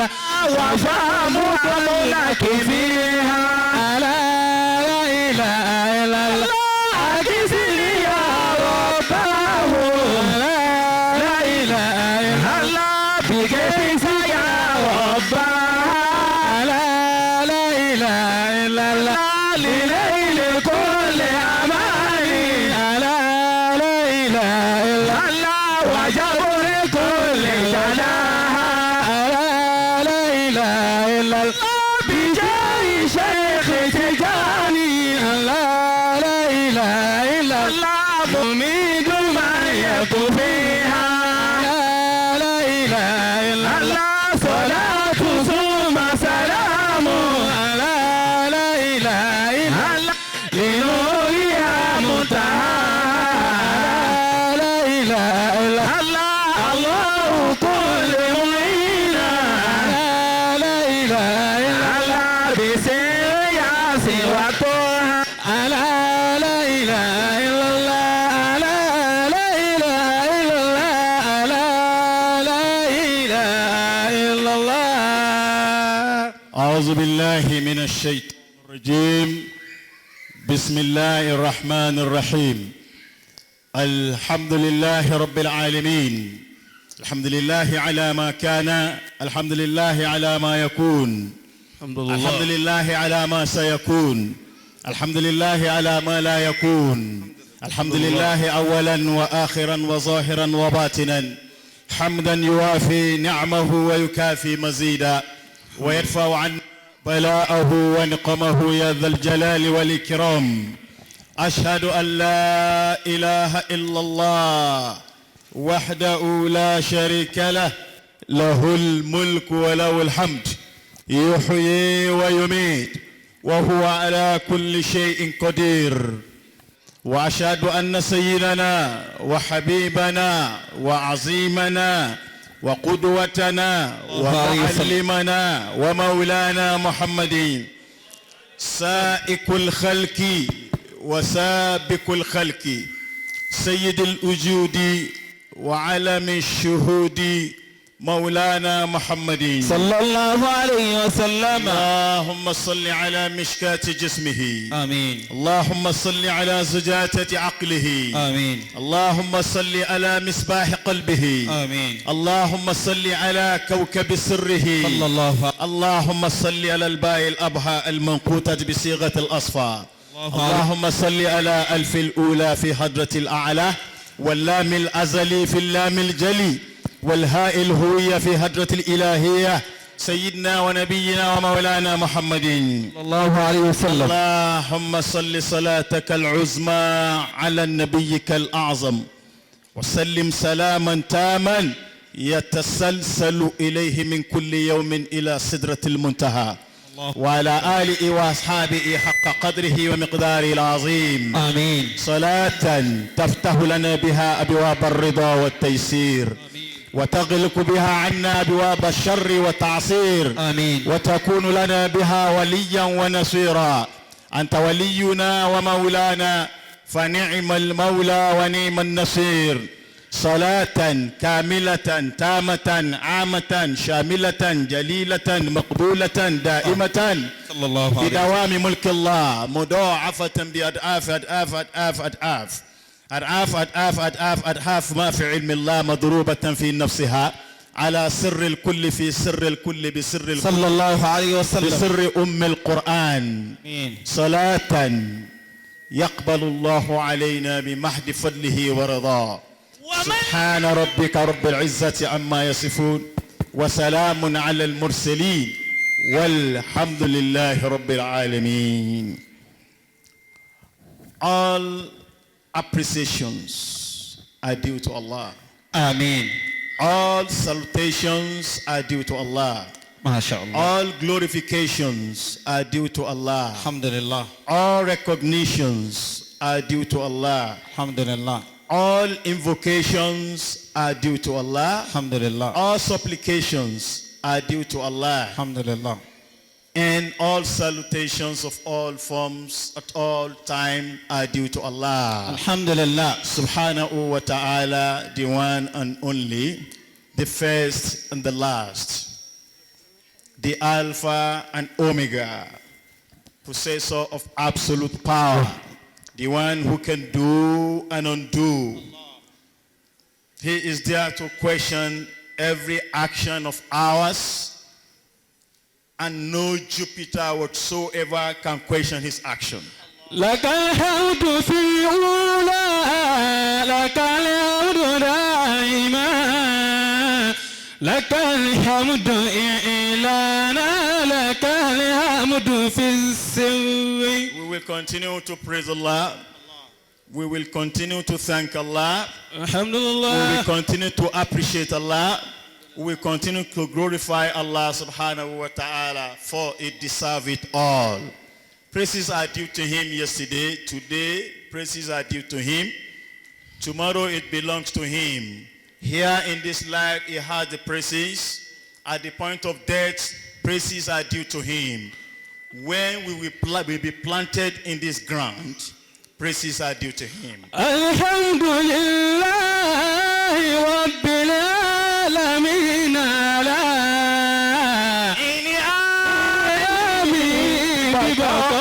الله وفهم فيها. لا إله إلا الله. أكسني يا رباه. لا إله إلا الله بكيف يا رباه. لا لا إله إلا الله. لليل كل أماني. لا لا إله إلا الله وجبر كل جناها. لا لا إله إلا الله. بجاه شيخ تجاني. لا لا إله إلا الله. الله مميد ما يكفيها. لا لا إله إلا الله. الله صلاة ثم سلام. لا لا إله إلا الله لنورها منتهى. لا إله إلا الله الله كل معينا. لا لا إله إلا الله بسياس وطه. لا لا إله إلا الله. لا لا إله إلا الله. لا لا إله إلا الله. أعوذ بالله من الشيطان الرجيم. بسم الله الرحمن الرحيم. الحمد لله رب العالمين. الحمد لله على ما كان، الحمد لله على ما يكون، الحمد الحمد لله على ما سيكون، الحمد لله على ما لا يكون، الحمد لله اولا واخرا وظاهرا وباطنا، حمدا يوافي نعمه ويكافي مزيدا ويدفع عنا بلاءه ونقمه، يا ذا الجلال والاكرام. اشهد ان لا اله الا الله وحده لا شريك له، له الملك وله الحمد، يحيي ويميت وهو على كل شيء قدير. واشهد ان سيدنا وحبيبنا وعظيمنا وقدوتنا ومعلمنا ومولانا محمد، سائق الخلق وسابق الخلق، سيد الوجود وعلم الشهود، مولانا محمد صلى الله عليه وسلم. اللهم صل على مشكاة جسمه. آمين. اللهم صل على زجاجة عقله. آمين. اللهم صل على مصباح قلبه. آمين. اللهم صل على كوكب سره. صلى الله. اللهم صل على الباء الأبهى المنقوطة بصيغة الأصفى. اللهم صل على ألف الأولى في حضرة الأعلى، واللام الأزلي في اللام الجلي، والهاء الهوية في حضرة الإلهية، سيدنا ونبينا ومولانا محمد. صلى الله عليه وسلم. اللهم صل صلاتك العظمى على نبيك الأعظم، وسلم سلاما تاما يتسلسل إليه من كل يوم إلى سدرة المنتهى، وعلى آله وأصحابه حق قدره ومقداره العظيم. آمين. صلاة تفتح لنا بها أبواب الرضا والتيسير، وتغلق بها عنا أبواب الشر والتعسير. آمين. وتكون لنا بها وليا ونصيرا. أنت ولينا ومولانا، فنعم المولى ونعم النصير. صلاة كاملة تامة عامة شاملة جليلة مقبولة دائمة صلى الله عليه وسلم. بدوام ملك الله، مضاعفة بأضعاف أضعاف أضعاف أضعاف أضعاف أضعاف أضعاف أضعاف ما في علم الله، مضروبة في نفسها، على سر الكل في سر الكل بسر الكل صلى الله عليه وسلم. بسر أم القرآن. آمين. صلاة يقبل الله علينا بمحض فضله ورضاه. سبحان ربك رب العزة عما يصفون، وسلام على المرسلين، والحمد لله رب العالمين. All appreciations are due to Allah. آمين. All salutations are due to Allah. ما شاء الله. All glorifications are due to Allah. الحمد لله. All recognitions are due to Allah. الحمد لله. All invocations are due to Allah. الحمد لله. All supplications are due to Allah. الحمد لله. And all salutations of all forms at all time are due to Allah. الحمد لله. سبحانه وتعالى, the one and only, the first and the last. the Alpha and Omega, possessor of absolute power, the one who can do and undo. He is there to question every action of ours, and no Jupiter whatsoever can question his action. لك الحمد في الأولى لك الحمد دائما لك الحمد إعلانا لك الحمد في السر. We will continue to praise Allah. We will continue to thank Allah. الحمد We will لله. Continue to appreciate Allah. We will continue to glorify Allah subhanahu wa ta'ala, for it deserves it all. Praises are due to him yesterday. Today, praises are due to him. Tomorrow, it belongs to him. Here in this life, he has the praises. At the point of death, praises are due to him. When we will be planted in this ground, praises are due to him. الحمد لله رب العالمين على إنعامه ببقاء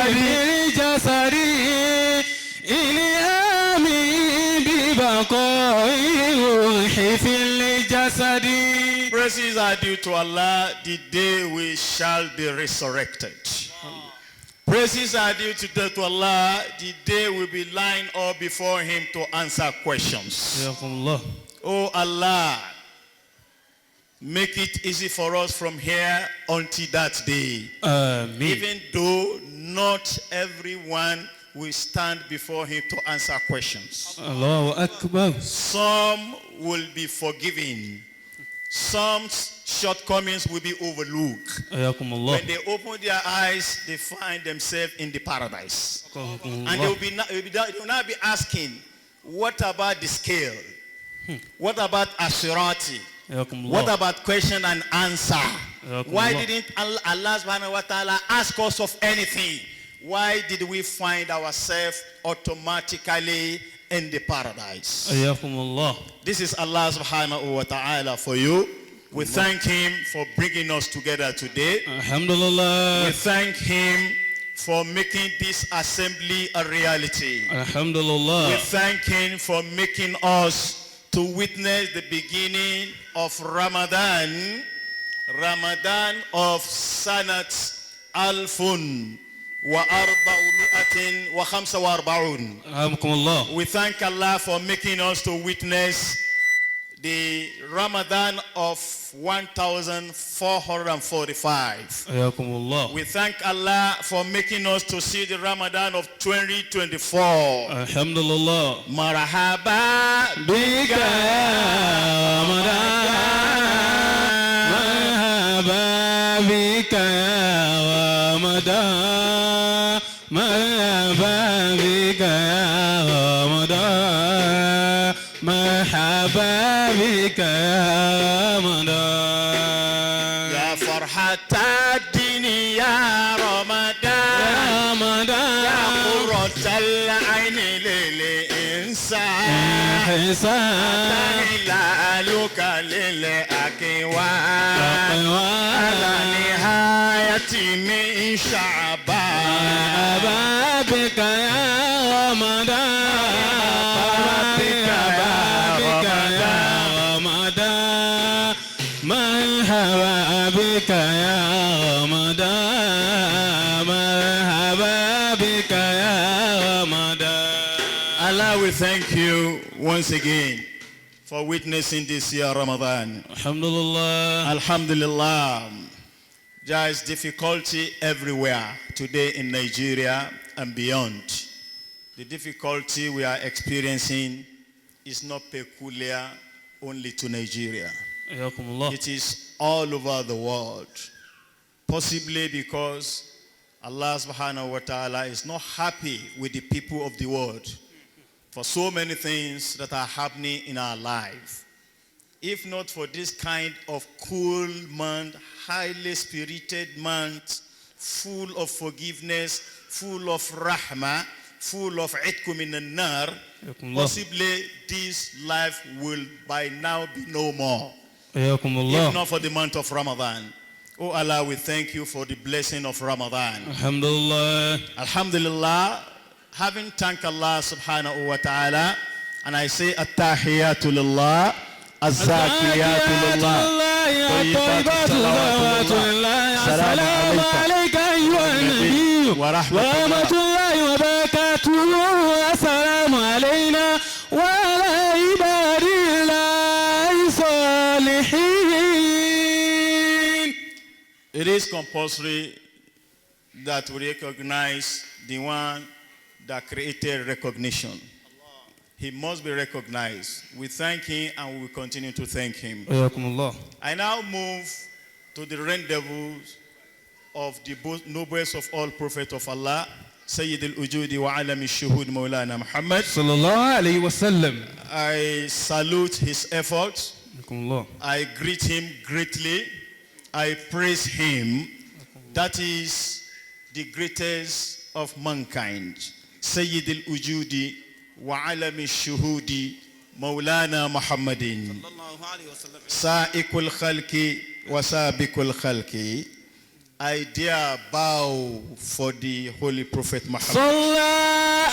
الجسد إنعامه ببقاء الروح في الجسد. Praises are due to Allah the day we shall be resurrected. Praises are due to Allah the day we'll be lined up before Him to answer questions. حياكم الله. Oh Allah, make it easy for us from here until that day. آمين. Even though not everyone will stand before Him to answer questions. الله أكبر. Some will be forgiven. Some shortcomings will be overlooked. حياكم الله. When they open their eyes, they find themselves in the paradise. حياكم And they will, الله. be not, they will not be asking, "What about the scale? What about Asirati? حياكم What الله. About question and answer? حياكم Why الله. Didn't Allah subhanahu wa ta'ala ask us of anything? Why did we find ourselves automatically in the paradise?" حياكم الله. This is Allah subhanahu wa ta'ala for you. We thank him for bringing us together today. الحمد لله. We thank him for making this assembly a reality. الحمد We لله. Thank him for making us to witness the beginning of Ramadan, Ramadan of Sanat Alfun wa Arba'umi'atin wa Khamsa wa Arba'un. رحمكم الله. We thank Allah for making us to witness the Ramadan of 1445. حياكم الله. We thank Allah for making us to see the Ramadan of 2024. الحمد لله. Marhaba بك يا رمضان مرحبا بك يا رمضان مرحبا بك يا رمضان مرحبا بك يا رمضان. يا فرحة الدين يا رمضان رمضان يا قرة العين للإنسان حسان هلالك للأكوان على نهاية من شعبان. مرحبا بك يا رمضان مرحبا بك يا رمضان مرحبا بك يا رمضان مرحبا بك يا رمضان. Allah, we thank you once again for witnessing this year Ramadan. الحمد لله. Alhamdulillah. There is difficulty everywhere today in Nigeria and beyond. The difficulty we are experiencing is not peculiar only to Nigeria. حياكم الله. It is all over the world. Possibly because Allah subhanahu wa ta'ala is not happy with the people of the world for so many things that are happening in our life. If not for this kind of cool month, highly spirited month, full of forgiveness, full of rahmah, full of itkum min nar, حياكم الله. Possibly this life will by now be no more. حياكم If الله. not for the month of Ramadan. Oh Allah, we thank you for the blessing of Ramadan. الحمد لله. Alhamdulillah, having thanked Allah subhanahu wa ta'ala, and I say attahiyatu lillah, azzakiyatu lillah, الطيبات الصلوات لله السلام عليك أيها النبي ورحمة ورحمة الله وبركاته والسلام علينا وعلى عباد الله الصالحين. It is compulsory that we recognize the one that created recognition. He must be recognized. We thank him and we will continue to thank him. حياكم الله. I now move to the rendezvous of the noblest of all prophets of Allah, Sayyid al-Ujudi wa Alam al-Shuhud Maulana Muhammad. صلى الله عليه وسلم. I salute his efforts. حياكم الله. I greet him greatly. I praise him. That is the greatest of mankind. Sayyid al-Ujudi wa Alam al-Shuhudi Maulana Muhammadin. Sa'ikul khalki wa sabikul khalki. I dare bow for the Holy Prophet Muhammad. صلى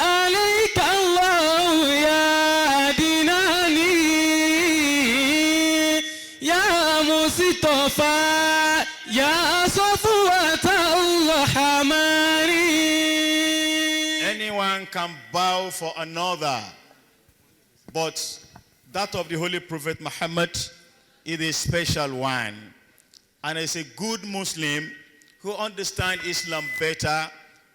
عليك الله يا أدناني يا مصطفى يا صفوة الرحمن. Anyone can bow for another, but that of the Holy Prophet Muhammad is a special one. And as a good Muslim who understands Islam better,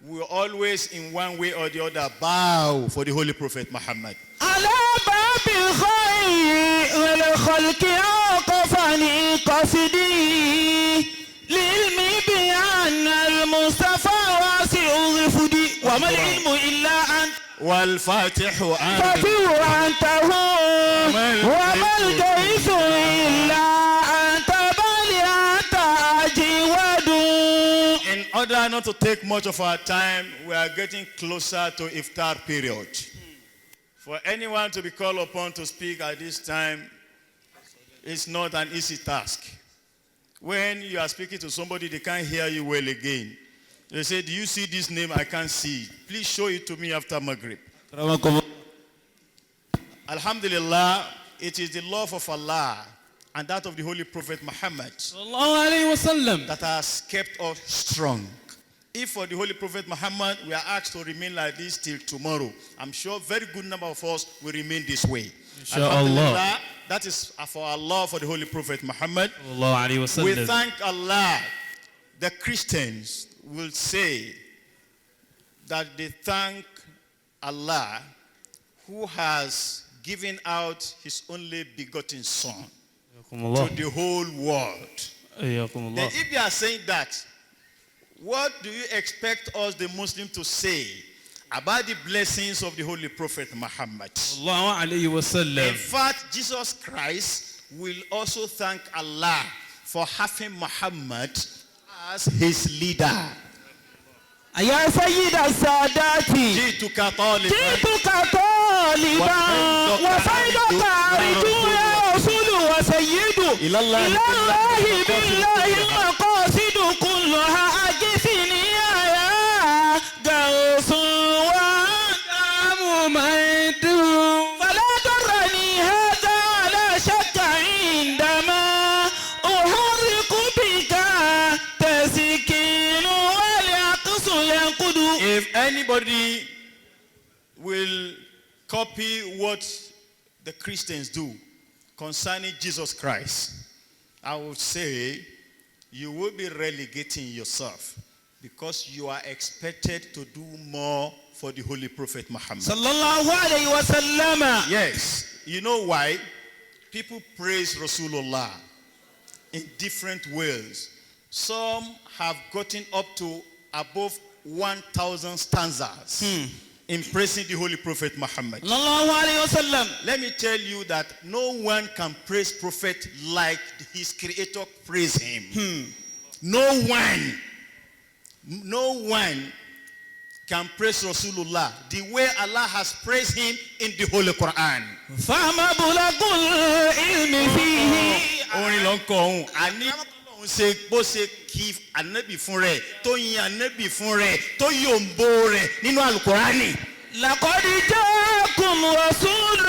we always, in one way or the other, bow for the Holy Prophet Muhammad. على باب الخير الخلق أوقفني قصدي لعلمي بأن المصطفى واسع الرفد وما العلم إلا أن والفاتح أن فتح أنت هو وما الجيش إلا أنت بل أنت أجود. In order not to take much of our time, we are getting closer to iftar period. For anyone to be called upon to speak at this time is not an easy task. When you are speaking to somebody, they can't hear you well again. They say, "Do you see this name? I can't see it. Please show it to me after Maghrib." Alhamdulillah, it is the love of Allah and that of the Holy Prophet Muhammad صلى الله عليه وسلم. That has kept us strong. If for the Holy Prophet Muhammad, we are asked to remain like this till tomorrow, I'm sure very good number of us will remain this way. Inshallah. Alhamdulillah, that is for Allah, for the Holy Prophet Muhammad. صلى الله عليه We وسلم. thank Allah. The Christians will say that they thank Allah who has given out his only begotten son حياكم الله. To the whole world. حياكم Then الله. if they are saying that, what do you expect us, the Muslim, to say about the blessings of the Holy Prophet Muhammad? صلى الله عليه In وسلم. Fact, Jesus Christ will also thank Allah for having Muhammad as his leader. يا سيد السادات جئتك طالبا جئتك طالبا وفيضك أرجو يا رسول وسيد إلى الله إلى الله بالله المقاصد كلها أجثني يا غوث وأنت ممد. فلا ضرني هذا لا شك عندما أحرق بك تسكين والعكس ينقد. If anybody will copy what the Christians do concerning Jesus Christ, I would say you will be relegating yourself because you are expected to do more for the Holy Prophet Muhammad. صلى الله عليه وسلم. Yes. You know why? People praise Rasulullah in different ways. Some have gotten up to above 1,000 stanzas in praising the Holy Prophet Muhammad. صلى الله عليه وسلم. Let me tell you that no one can praise Prophet like his creator praise him. No one. No one can praise Rasulullah the way Allah has praised him in the Holy Quran. فمبلغ العلم فيه Orin ló ń kọ òun. Àní òun ṣe bó ṣe kí ànábì fún rẹ̀, tó yin ànábì fún rẹ̀, tó yòǹbo rẹ̀ nínú Àlùkùránì. لقد جاءكم رسول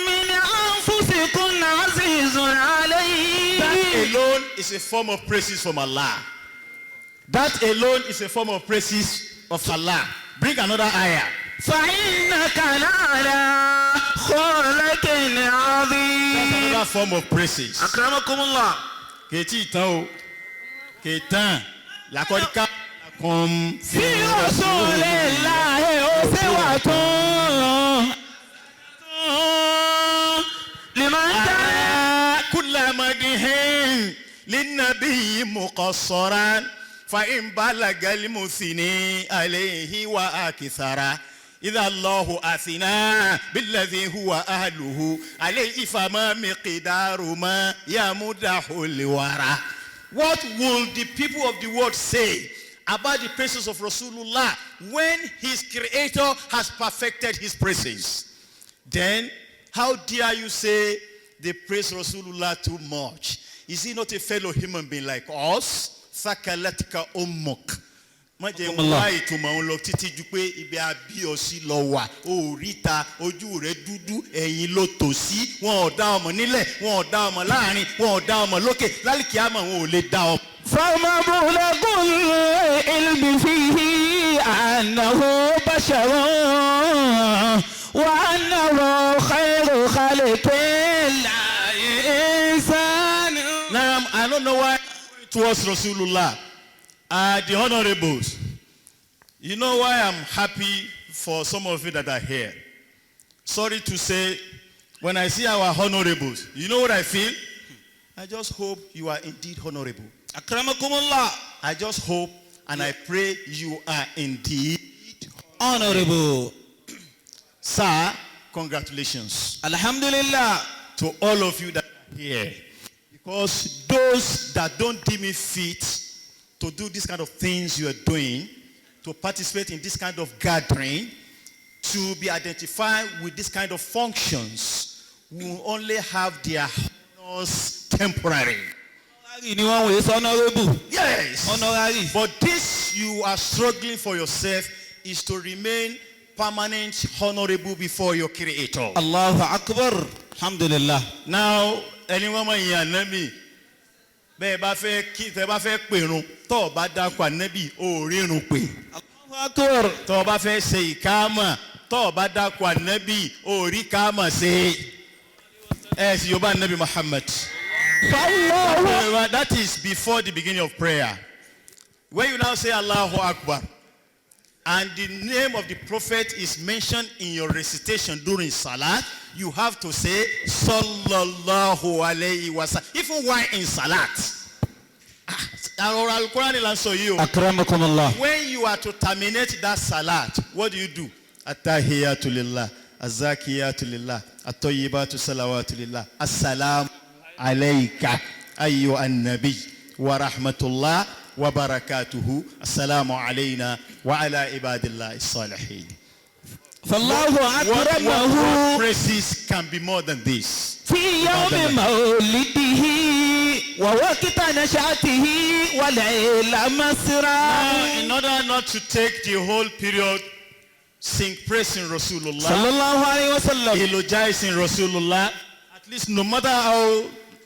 من أنفسكم عزيز عليه. That alone is a form of praises from Allah. That alone is a form of praises of Allah. Bring another ayah. فإنك لعلى خلق That's عظيم. another form of praises. أكرمكم الله. Kèétí ìtàn o. Kèétàn. لقد كان لكم في رسول الله أسوة لمن كان كل مدح للنبي مقصرا فإن بلغ المثني عليه وأكثر إذا الله أثنى بالذي هو أهله عليه فما مقدار ما يمدح الورى. What will the people of the world say about the praises of Rasulullah when his creator has perfected his praises? Then, how dare you say they praise Rasulullah too much? Is he not a fellow human being like us? ثكلتك أمك. Má jẹ́ ń wá ìtumọ̀ òun lọ títí ju pé ibi abí ọ sí lọ wà ó ríta, ojú rẹ dúdú, ẹ̀yìn ló tò sí. Wọn ò dá ọmọ nílẹ̀, wọn ò dá ọmọ láàrin, wọn ò dá ọmọ lókè. Lálìkí àmọ́ wọn ò lè dá ọmọ. فمبلغ العلم فيه أنه بشر وأنه خير خلق الله إنسان. Now, I don't know why towards Rasulullah. The honorables, you know why I'm happy for some of you that are here. Sorry to say, when I see our honorables, you know what I feel? I just hope you are indeed honorable. أكرمكم الله. I just hope and I pray you are indeed. Honorable. Sir, congratulations الحمد لله. To all of you that are here. Because those that don't deem it fit to do this kind of things you are doing, to participate in this kind of gathering, to be identified with this kind of functions, will only have their honors temporary. Honorary ni wọ́n wòye sọ honorable. Yes. Honorary. But this you are struggling for yourself is to remain permanent honorable before your creator. الله أكبر. الحمد لله. Now, ẹni wọ́n mọ̀ ìyẹn ànábì, bẹ́ẹ̀ bá fẹ́ kí tẹ́ bá fẹ́ pèrun, tọ́ ọ bá dákọ̀ ànábì, ó rírun pè. الله أكبر. Tọ́ ọ bá fẹ́ ṣe ìkámà, tọ́ ọ bá dákọ̀ ànábì, ó rí kámà ṣe. Ẹ sì yóò bá ànábì Muhammad. فالله That is before the beginning of prayer. When you now say الله أكبر, and the name of the prophet is mentioned in your recitation during Salat, you have to say صلى الله عليه وسلم. Even while in Salat. Ah, ọ̀rọ̀ Al-Qur'an là ń sọ yìí o. أكرمكم الله. When you are to terminate that Salat, what do you do? التحيات لله، الزاكيات لله، الطيبات الصلوات لله، السلام عليك أيها النبي ورحمة الله وبركاته، السلام علينا وعلى عباد الله الصالحين. فالله What أكرمه praises can be more than this? في يوم مولده ووقت نشأته والعيل مسرا. Now, in order not to take the whole period sing praising Rasulullah, صلى الله عليه وسلم. Eulogizing Rasulullah, at least no matter how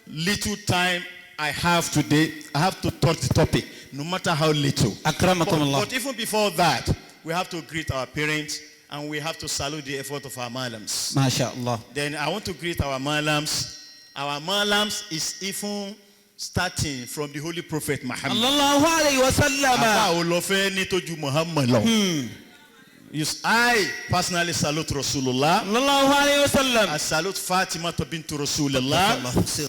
little time I have today, I have to touch the topic, no matter how little. أكرمكم الله. But even before that, we have to greet our parents and we have to salute the effort of our malams. ما شاء الله. Then I want to greet our malams. Our malams is even starting from the Holy Prophet Muhammad. صلى الله عليه وسلم. Àbá ò lọ fẹ́ ní tójú Muhammad lọ. Yes, I personally salute Rasulullah. صلى الله عليه وسلم. I salute Fatima bintu Rasulullah.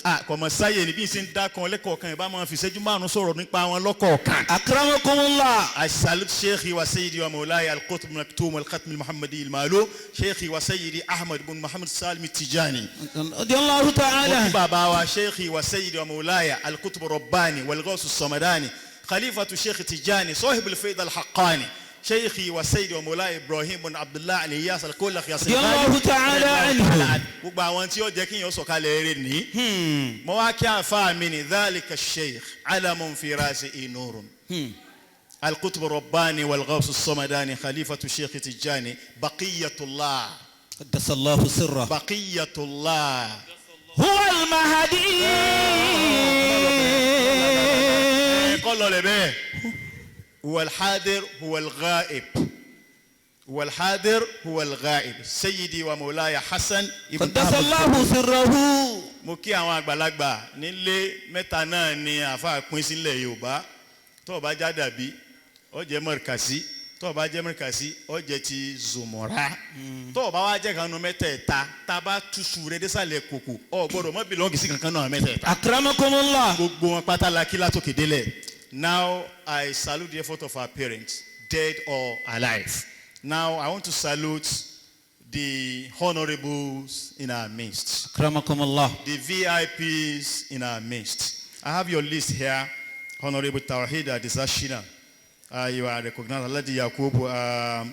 Ah, kọ̀mọ̀ sáyé ni bí n ṣe ń dá kan lẹ́kọ̀ọ̀kan ìbá máa fi ìṣẹ́jú márùn-ún sọ̀rọ̀ nípa wọn lọ́kọ̀ọ̀kan. أكرمكم الله. I salute شيخي وسيدي ومولاي القطب المكتوم والختم المحمدي المعلوم، شيخي وسيدي أحمد بن محمد سالم التجاني. رضي الله Mo kí تعالى. bàbá wa شيخي وسيدي ومولاي القطب الرباني والغوث الصمداني، خليفة شيخ تجاني، صاحب الفيض الحقاني، Sheikhi wa Sayyidi wa Mawlaya Ibrahim bin Abdullah Al-Iyas Al-Kolakh Yasin. Radiyallahu ta'ala anhu. Gbogbo àwọn tí ó jẹ́ kí n yọ sọ̀kalẹ̀ eré ní. Mo wá kí àfa mi ní dhalika sheikh alamun fi rasihi nurun. Al-Qutb Rabbani wal-Ghaws as-Samadani Khalifatu Sheikh Tijani Baqiyatullah Qaddasallahu sirra. Baqiyatullah. Huwa al-Mahdi. Kọ́ lọ lẹ̀ bẹ́ẹ̀. Huwa al-hadir huwa al-ghaib. Huwa al-hadir huwa al-ghaib. Sayyidi wa Mawlaya Hassan ibn Ahmad. Qaddasallahu sirrahu. Mo kí àwọn àgbàlagbà nílé mẹ́ta náà ni àáfàá pín sílẹ̀ Yorùbá. Tó o bá já dàbí, ó jẹ́ mọ̀rìkàsí. Tó o bá jẹ́ mọ̀rìkàsí, ó jẹ́ ti zòmọ̀rá. Tó o bá wá jẹ́ kanu mẹ́tẹ̀ẹ̀ta, tá a bá túṣu rẹ désàlẹ̀ kòkò, o gbọ́dọ̀ mọ́ bìlọ́ọ̀gì sí kankan náà mẹ́tẹ̀ẹ̀ta. Akramakumullah. Gbogbo wọn pátá la kí látòkè délẹ̀. Now I salute the effort of our parents, dead or alive. Now I want to salute the honorables in our midst, Akramakumullah. the VIPs in our midst. I have your list here, Honorable Tawhid Adisashina. You are recognized. Alhaji Yakubu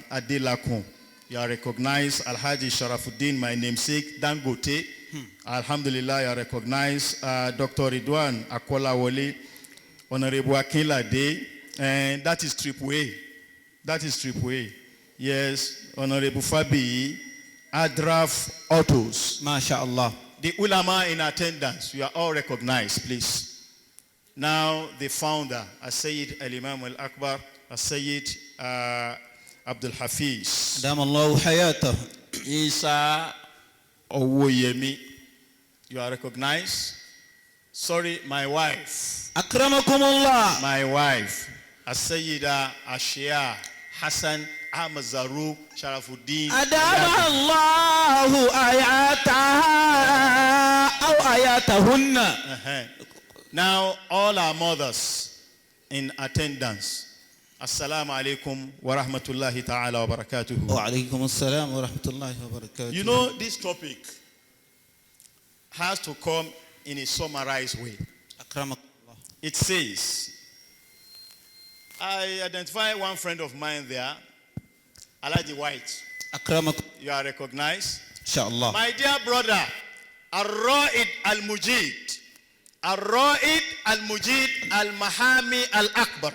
Adelakun. You are recognized. Alhaji Sharafuddin, my namesake, Dangote. Alhamdulillah, you are recognized. Dr. Ridwan Akolawole, Honorable Akinlade, and that is Triple A. That is Triple A. Yes, Honorable Fabi, Adraf Autos. Masha Allah. The ulama in attendance, you are all recognized, please. Now, the founder, Sayyid Al-Imam Al-Akbar, Sayyid Abdul Hafiz, Dam Allahu hayatahu. Isa Owoyemi, you are recognized. Sorry, my wife, Akramakumullah. my wife, Sayyida Ashia Hassan Ahmad Zaru Sharafuddin. Adama Allahu ayataha aw ayatahunna. Uh-huh. Now, all our mothers in attendance, Assalamu alaikum wa rahmatullahi ta'ala wa barakatuhu. Wa alaykum assalam wa rahmatullahi wa barakatuh. You know, this topic has to come in a summarized way. Akramakumullah. It says, I identify one friend of mine there, Alhaji White. Akramakumullah. You are recognized. Inshallah. My dear brother, Al-Ra'id Al-Mujid, Al-Ra'id Al-Mujid Al-Mahami Al-Akbar.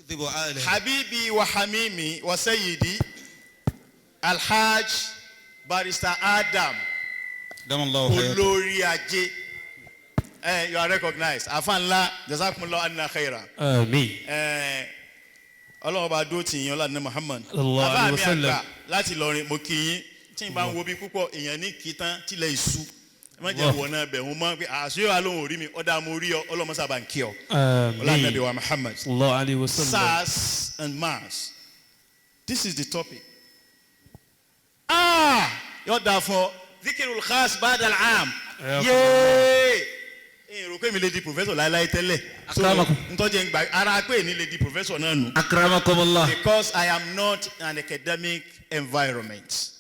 Yakdhibu alayhi. Habibi wa Hamimi wa Sayyidi Alhaj Barrister Adam Dam Allahu hayatahu. Olórí Ajé. You are recognized. Afa ńlá, jazakumullahu anna khaira. Àmín. Ọlọ́run bá dó tì yín ọlá ní Muhammad. Sallallahu Bàbá alaihi mi wasallam. àgbà láti Ìlọrin mo kí yín. Tí n bá ń wo bí púpọ̀ èèyàn ní kí tán tilẹ̀ ìṣú. Ẹ má jẹ́ Allah. wọ̀ náà bẹ̀ wọ́n mọ́ pé àṣé wa lóhùn orí mi ọ̀dà mo rí ọ ọlọ́mọ sábà ń kí ọ. Ọlá nàbí Àmín. wa Muhammad. Sallallahu alaihi wasallam. SARS and MARS. This is the topic. Yóò dáa fún ọ. Zikirul khas ba'da al-am. Yéé! Èrò pé mi lè di professor láéláé tẹ́lẹ̀. So Akramakum. ntọ́jú ń gbà ara pé ní lè di professor náà nù. Akramakumullah. Because I am not an academic environment.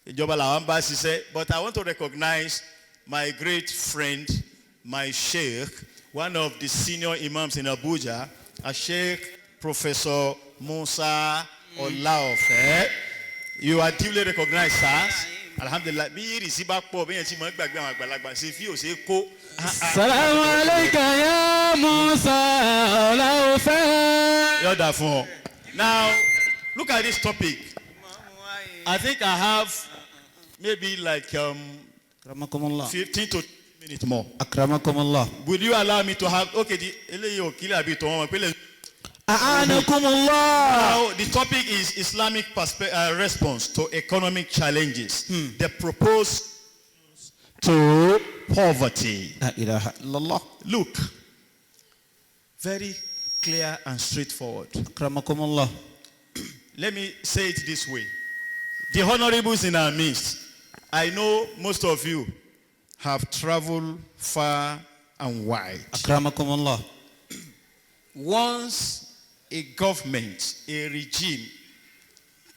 Ìjọba làwọn bá ṣiṣẹ́, but I want to recognize my great friend, my sheikh, one of the senior imams in Abuja, a Sheikh Professor Musa Olaofe. You are duly recognized, sir. Alhamdulillah, bí ìrìsí bá pọ̀ bí yẹn ti máa ń gbàgbé àwọn àgbàlagbà ṣe fí ò ṣe kó. Salamu alayka ya Musa Ọláòfẹ́. Yọ̀dà fún ọ. Now, look at this topic. I think I have maybe like Akramakumullah. 15 to minutes more. Akramakumullah. Will you allow me to have, okay, the eléyìí ò kílẹ̀ àbí tọ́ wọn pélé. A'anakumullah. Now, the topic is Islamic response to economic challenges. The proposed to poverty. La ilaha illallah. Look, very clear and straightforward. Akramakumullah. Let me say it this way. The honorables in our midst, I know most of you have traveled far and wide. Akramakumullah. Once a government, a regime,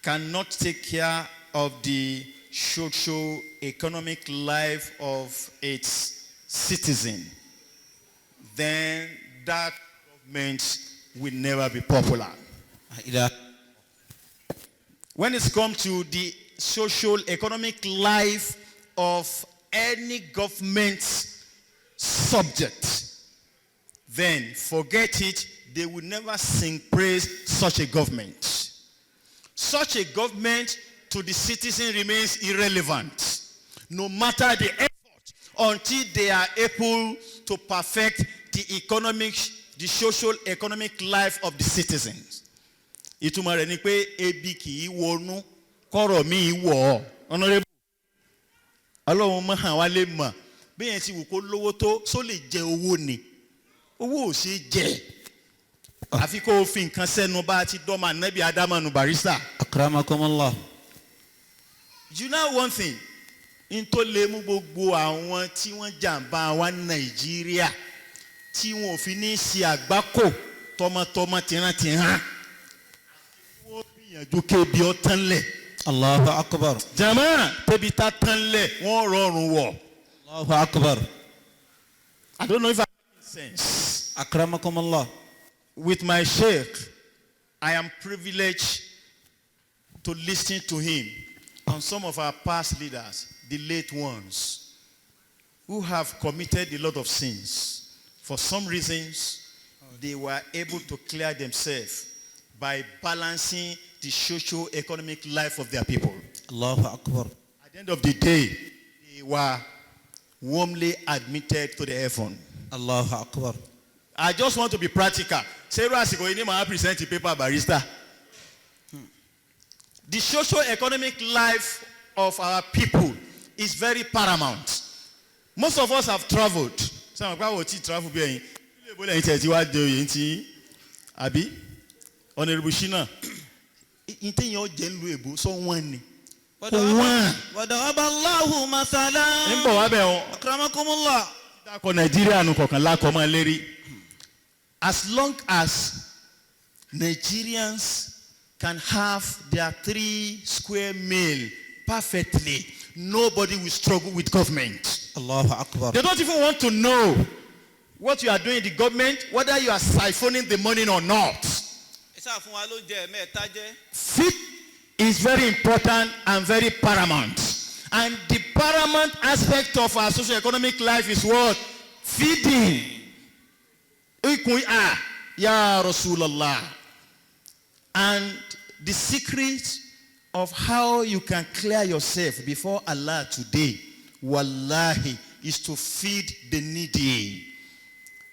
cannot take care of the socio-economic life of its citizen, then that government will never be popular. La ilaha. When it's come to the social economic life of any government subject, then forget it, they will never sing praise such a government. Such a government to the citizen remains irrelevant, no matter the effort, until they are able to perfect the social economic life of the citizens. Ìtumọ̀ rẹ̀ ni pé ebi kì í wọnú kọ́rọ̀ mi wọ̀ ọ́. Honourable, Ọlọ́run mọ̀ hàn wá lè mọ̀ bí yẹn ti wù kó lówó tó só lè jẹ owó ni. Owó ò ṣe é jẹ. Àfi kó o fi nǹkan sẹ́nu bá a ti dọ́mọ ànábì Ádámù barrister. Akramakumullah. You know one thing, n tó lè mú gbogbo àwọn tí wọ́n jàǹbá wa ní Nàìjíríà tí wọn ò fi ní ṣe àgbákò tọmọtọmọ tìrántìrán. Wọ́n gbìyànjú kébi ọ tán lẹ̀. Allahu akbar. Jàmá tẹbi tá tán lẹ̀ wọ́n rọrùn wọ̀. Allahu akbar. I don't know if I make sense. Akramakumullah. With my sheikh, I am privileged to listen to him and some of our past leaders, the late ones, who have committed a lot of sins. For some reasons, they were able to clear themselves by balancing the socio-economic life of their people. Allahu akbar. At the end of the day, they were warmly admitted to the heaven. Allahu akbar. I just want to be practical. Ṣé irú àsìkò yìí ni màá present the paper, barrister? The socio-economic life of our people is very paramount. Most of us have travelled. Sọ ma pé àwọn ò tí travel bí ẹ̀yin? Ilé ìbò lẹ́yìn tí ẹ̀ ti wá de oyè tí àbí? Honourable Shina. Ìtẹ̀yìn ọ̀jẹ̀ ń lu èbó sọ wọ́n ni. Kò wọ́n. وضرب الله مثلا Ń bọ̀ wá bẹ̀ wọ́n. أكرمكم الله. Dákọ̀ Nàìjíríà nu kọ̀ọ̀kan lákọ̀ máa lérí. As long as Nigerians can have their three square meal perfectly, nobody will struggle with government. Allahu akbar. They don't even want to know what you are doing in the government, whether you are siphoning the money or not. Ẹ ṣáà fún wa lóúnjẹ mẹ́ta jẹ́. Fit is very important and very paramount. And the paramount aspect of our socio-economic life is what? Feeding. Ikun ah, Ya Rasulallah. And the secret of how you can clear yourself before Allah today, wallahi, is to feed the needy.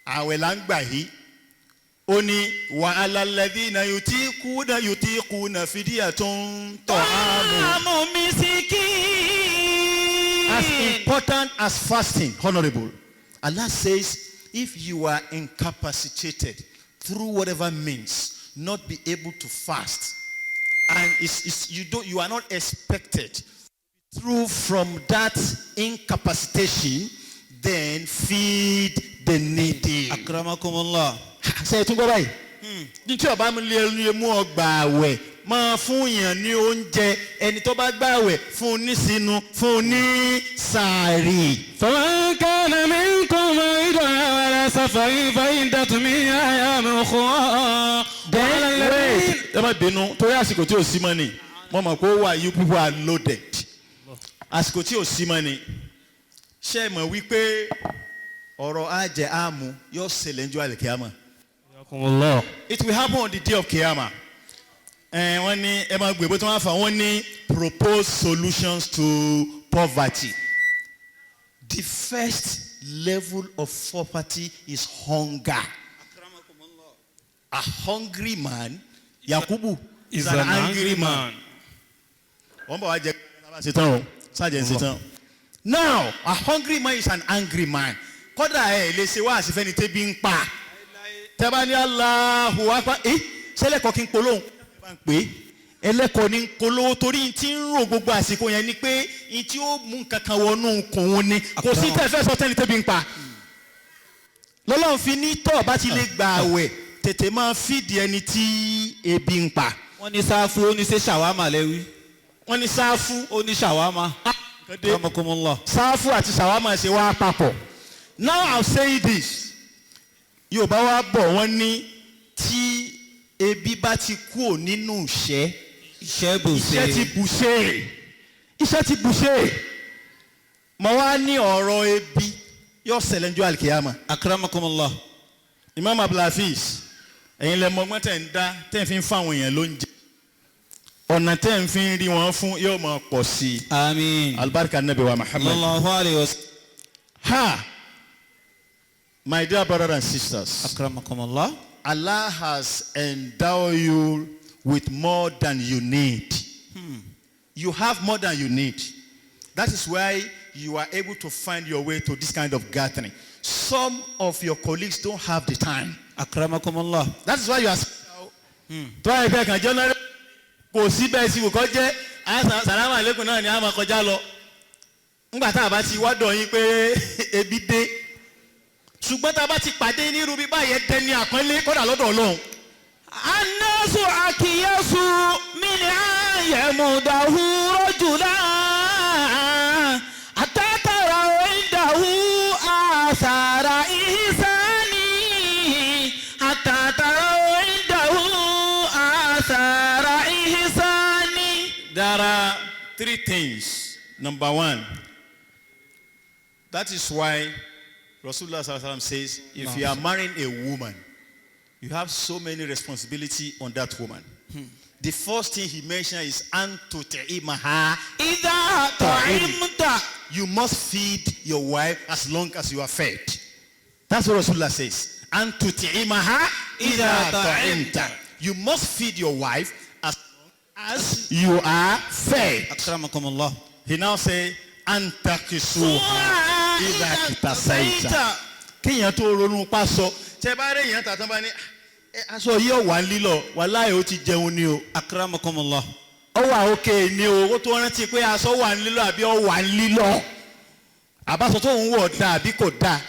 Àwẹ̀ là ń gbà yìí. Ó ní وعلى الذين يطيقونه يطيقونه فدية طعام. طعام مسكين. As important as fasting, honorable, Allah says if you are incapacitated through whatever means, not be able to fast, and it's, you don't, you are not expected through from that incapacitation, then feed the needy. Akramakumullah. Ṣe é tún gbọ́ báyìí? Ní tí ọba mi lè mú ọ gbà àwẹ̀, máa fún yàn ní oúnjẹ. Ẹni tó bá gbà àwẹ̀, fún un ní sínú, fún un ní sàárì. فمن كان منكم مريضا أو على سفر فعدة من أيام أخرى وعلى الذين Wait, ẹ má bínú torí àsìkò tí ò sí mọ́ ni. Mo mọ̀ pé ó wà, you people are loaded. Àsìkò tí ò sí mọ́ ni. Ṣé ẹ mọ̀ wípé ọ̀rọ̀ ajẹ́ àmú yóò ṣẹlẹ̀ ní ọjọ́ àlùkìyámà? It will happen on the day of Kiyama. Ẹ wọ́n ní ẹ máa gbé bó tí wọ́n á fà wọ́n ní propose solutions to poverty. The first level of poverty is hunger. A hungry man, Yakubu, is an angry man. Wọ́n bọ̀ wá jẹ ṣetán o, sájẹ̀ ń ṣetán. Now, a hungry man is an angry man. Kódà ẹ̀ lè ṣe wá àṣìfẹ́ni tẹ́bí ń pa. Tẹ́bá ní Allahu akbar, ẹ́ sẹ́lẹ̀kọ́ kí n polóhùn. Ẹ bá ń pè é. Ẹlẹ́kọ̀ọ́ ní ń polówó torí n ti ń rò gbogbo àsìkò yẹn ni pé n tí ó mú nǹkan kan wọnú kùn ni. Kò sí tẹ́ fẹ́ sọ tẹ́ni tẹ́bí ń pa. Lọ́lọ́run fi ní tọ́ bá ti lè gba àwẹ̀ tètè máa fìdí ẹni tí ebi ń pa. Wọ́n ní sáfù, ó ní ṣe ṣàwámà lẹ́wí. Wọ́n ní sáfù. Ó ní ṣàwámà. Akramakumullah. Sáfù àti ṣàwámà ṣe wá papọ̀. Now I'm saying this. Yorùbá wa bọ̀, wọ́n ní tí ebi bá ti kúò nínú ìṣẹ́, Iṣẹ́ bùṣe. Iṣẹ́ ti bùṣe, iṣẹ́ ti bùṣe. Mo wá ní ọ̀rọ̀ ebi yóò ṣẹlẹ̀ ní alikiyama. Akramakumullah. Imam Abdulhafiz, ẹ̀yin lẹ mọ ọgbọ́n tẹ̀ ń dá tẹ̀ ń fi ń fáwọn èèyàn lóúnjẹ, ọ̀nà tẹ̀ ń fi ń rí wọn fún yóò máa pọ̀ sí i. Àmín. Alibarika nabi wa Muhammad. Sallallahu alayhi wa sallam. Ha, my dear brothers and sisters. Akramakumullah. Allah has endowed you with more than you need. You have more than you need. That is why you are able to find your way to this kind of gathering. Some of your colleagues don't have the time. Akramakumullah. That is why you are. Tó àyè pé kàn jẹ́ náírà kò sí bẹ́ẹ̀ sí kò jẹ́ sàlámà lẹ́kùn náà ni a máa kọjá lọ. Ńgbà tá a bá ti wádọ̀ yín pé ebi dé. Ṣùgbọ́n tá a bá ti pàdé ní irú bí báyẹn dẹni àpọ́nlé kódà lọ́dọ̀ Ọlọ́run. الناس أكيس من أن يمده رجلا حتى تروا عنده آثار إحسان، حتى تروا عنده آثار إحسان. There are three things. Number one, that is why Rasulullah sallallahu alaihi wasallam says, if you are marrying a woman, you have so many responsibility on that woman. The first thing he mentioned is أن تطعمها. إذا طعمت. You must feed your wife as long as you are fed. That's what Rasulullah says. أن تطعمها إذا طعمت. You must feed your wife as long as you are fed. Akramakumullah. He now say, أن تكسوها إذا اكتسيت. Kéèyàn tó ronú pa sọ, tẹ bá rí èèyàn tàtàn bá ní, "Ẹ, aṣọ yìí ọ̀wà ń lílọ, wàláhì ó ti jẹun ni o." Akramakumullah. Ó wà òkè ni o, ó tó rántí pé aṣọ wà ń lílọ àbí ó wà ń lílọ. Àbáṣọ tó ń wọ̀ dáa àbí kò dáa.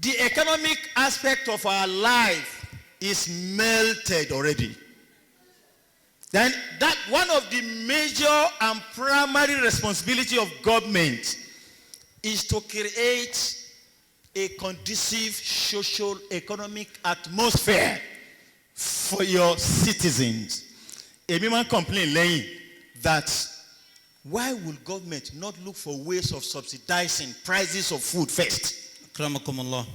The economic aspect of our life is melted already. Then that one of the major and primary responsibility of government is to create a conducive social economic atmosphere for your citizens. Èmi máa ń complain lẹ́yìn that why will government not look for ways of subsidizing prices of food first? Akramakumullah.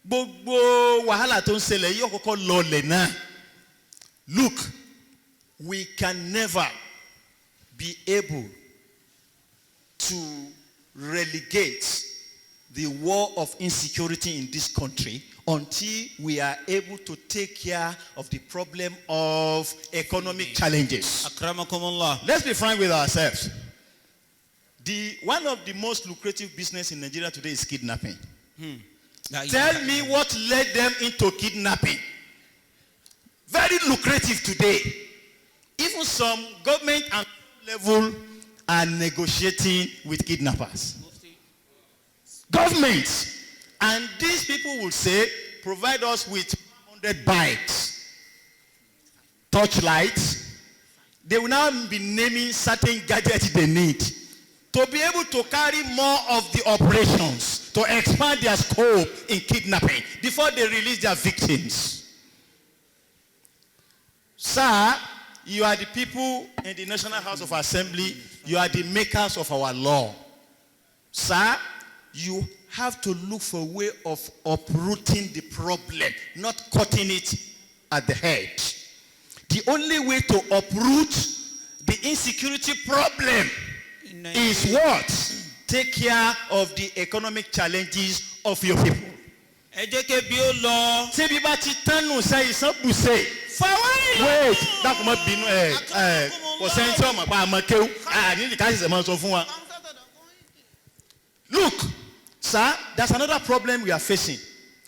Gbogbo wàhálà tó ń ṣẹlẹ̀ yóò kọ́kọ́ lọlẹ̀ náà. Look, we can never be able to relegate the war of insecurity in this country until we are able to take care of the problem of economic challenges. Akramakumullah. Let's be frank with ourselves. The one of the most lucrative business in Nigeria today is kidnapping. Tell me what led them into kidnapping. Very lucrative today. Even some government and level are negotiating with kidnappers. Governments. And these people will say, "Provide us with 100 bikes, torchlights." They will now be naming certain gadgets they need to be able to carry more of the operations, to expand their scope in kidnapping before they release their victims. Sir, you are the people in the National House of Assembly. You are the makers of our law. Sir, you have to look for a way of uprooting the problem, not cutting it at the head. The only way to uproot the insecurity problem is what? Take care of the economic challenges of your people. Ẹ jẹ́ kébi ó lọ. Ṣébi bá ti tánu sẹ́ ìsán bùsẹ̀. Fawailu. Wait, dákun má bínú ẹ ẹ kò sẹ́ni tí ọmọ pa àmọ́ kéwú àní ká ṣẹ̀ṣẹ̀ máa sọ fún wa. Look, sir, there's another problem we are facing,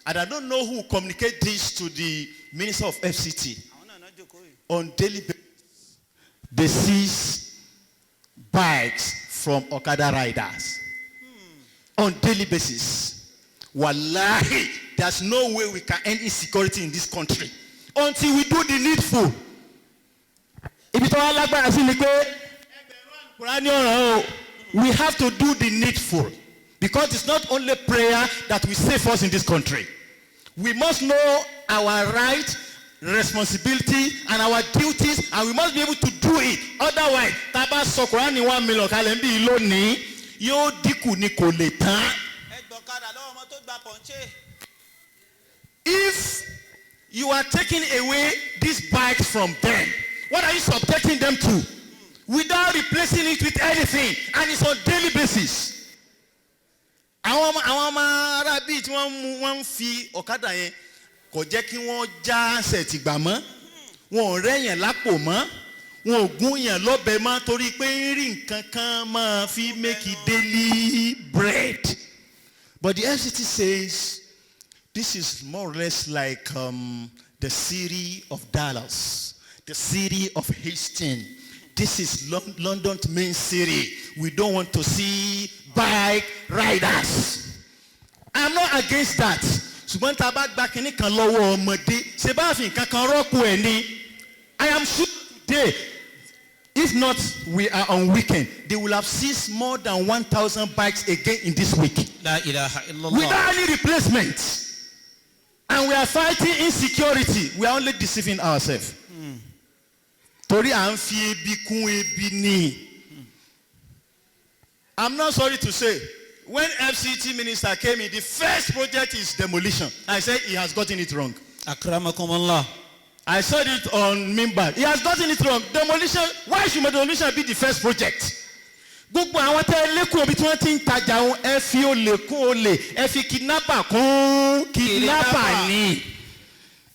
and I don't know who communicate this to the Minister of FCT. On daily basis, they seize bikes from Okada riders. On daily basis. Wallahi, there's no way we can end insecurity in this country until we do the needful. Ibi tó wá lágbára sí ni pé ẹgbẹ̀rún Kùránì ọ̀ràn o. We have to do the needful because it's not only prayer that will save us in this country. We must know our right. Responsibility and our duties, and we must be able to do it. Otherwise, tá a bá sọ Kùránì 1 million kalẹ̀ níbí lónìí, yóò dínkù ni, kò lè tán. Ẹ gbọ̀kadà lọ́wọ́ ọmọ tó gba pọ̀nṣẹ́. If you are taking away these bikes from them, what are you subjecting them to? Without replacing it with anything, and it's on daily basis. Àwọn ọmọ ará bíi tí wọ́n mú, wọ́n ń fi ọ̀kadà yẹn, kò jẹ́ kí wọ́n já ṣẹ̀tì gbà mọ́, wọn ò rẹ́yìn lápò mọ́, wọn ò gún yàn lọ́bẹ̀ mọ́, torí pé ń rí nǹkan kan máa fi make daily bread. But the FCT says this is more or less like the city of Dallas, the city of Houston. This is London's main city. We don't want to see bike riders. I'm not against that. Ṣùgbọ́n tá a bá gba kinní kan lọ́wọ́ ọmọdé, ṣe bá fi nǹkan kan rọ́pò ẹ̀ ni. I am sure today, if not we are on weekend, they will have seized more than 1,000 bikes again in this week La ilaha illallah. Without any replacement. And we are fighting insecurity. We are only deceiving ourselves. Torí à ń fi ebi kún ebi ni. I'm not sorry to say, when FCT minister came in, the first project is demolition. I said he has gotten it wrong. Akramakumullah. I said it on Mimbar. He has gotten it wrong. Demolition, why should demolition be the first project? Gbogbo àwọn tẹ́ ẹ lékún omi tí wọ́n ti ń tajà wọn, ẹ fi olè kún olè, ẹ fi kidnapper kún kidnapper ni.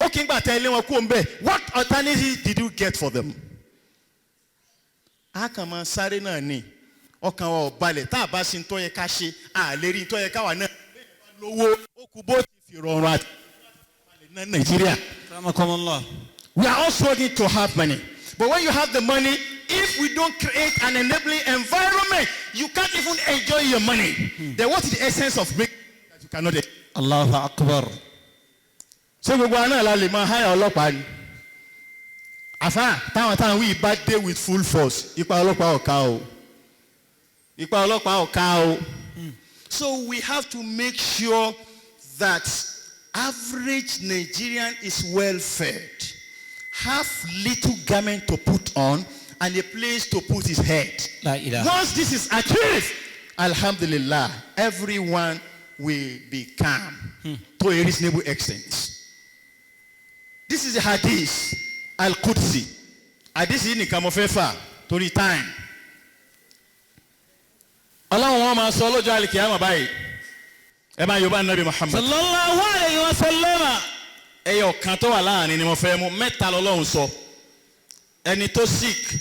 Ó kì í gbà tẹ́ ẹ lé wọn kú òun bẹ́ẹ̀. What alternative did you get for them? A kàn máa sáré náà ni, ọkàn wa ò balẹ̀. Tá a bá ṣe ń tọ́ yẹ ká ṣe, a lè rí ń tọ́ yẹ ká wà náà. Lówó ó kú bó ti fi rọrùn àti ní Nàìjíríà. Akramakumullah. We are all struggling to have money. But when you have the money, if we don't create an enabling environment, you can't even enjoy your money. Then what is the essence of making that you cannot enjoy? Allahu akbar. Ṣé gbogbo àná la lè máa háyà ọlọ́pàá ni? Àfáà, táwọn wíì bá dé with full force, ipa ọlọ́pàá ò ká o. Ipa ọlọ́pàá ò ká o. So we have to make sure that average Nigerian is well fed, have little garment to put on, and a place to put his head. La ilaha. Once this is achieved, Alhamdulillah, everyone will be calm to a reasonable extent. This is the hadith Al-Qudsi. Hadith yìí nìkan mo fẹ́ fà torí time. Ọlọ́run wọn máa sọ lọ́jọ́ àlìkìyàmọ̀ báyìí. Ẹ bá Yorùbá Nabi Muhammad. Sallallahu alayhi wa sallam. Ẹyọ kan tó wà láàrin ni mo fẹ́ mú, mẹ́ta lọ́lọ́run sọ. Ẹni tó sick